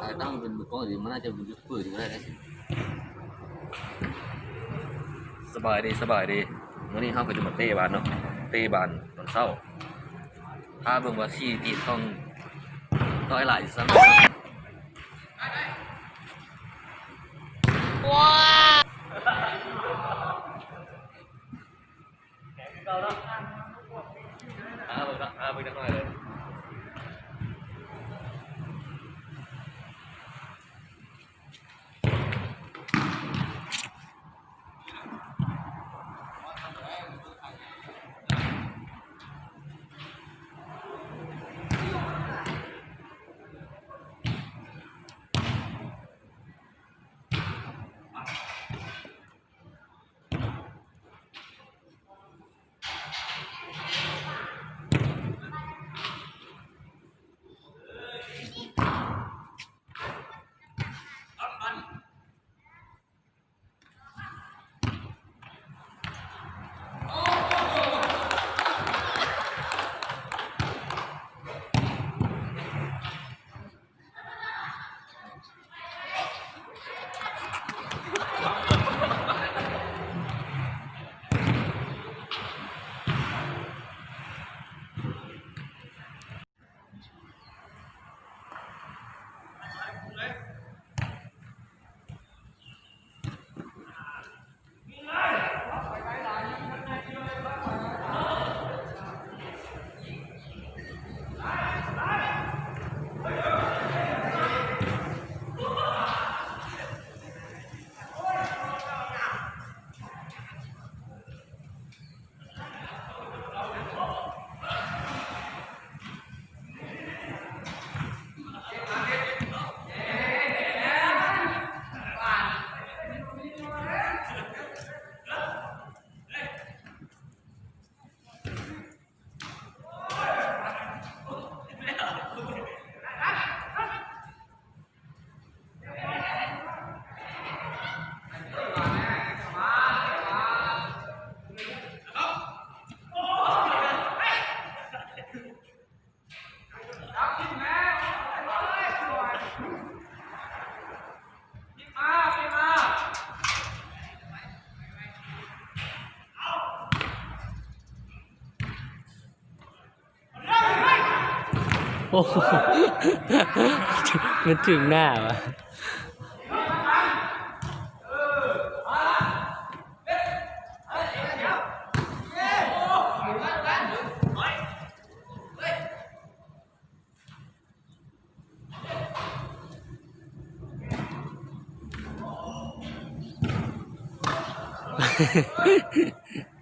ຖ້າຕັ້ງເປັນມືກ້ອງນີ້ ມັນໜ້າຈະເປັນຢູທູບເບີນີ້ກໍໄດ້ເດ້. ສະບາຍດີ ສະບາຍດີ. ມື້ນີ້ເຮົາກໍຈະມາເຕະບານເນາະ ເຕະບານຕອນເຊົ້າ. ຖ້າເບິ່ງວ່າສະຖິຕິຂອງຕ້ອຍຫຼາຍຊິສ່ຳໃດ. ວ້າ ແຂງຄືເກົ່າເນາະ ຫາເບິ່ງເນາະ ຫາເບິ່ງຈັກໜ້ອຍເລີຍ. ໂອ້ໂຫ ມັນຖືກໜ້າວະ. ເ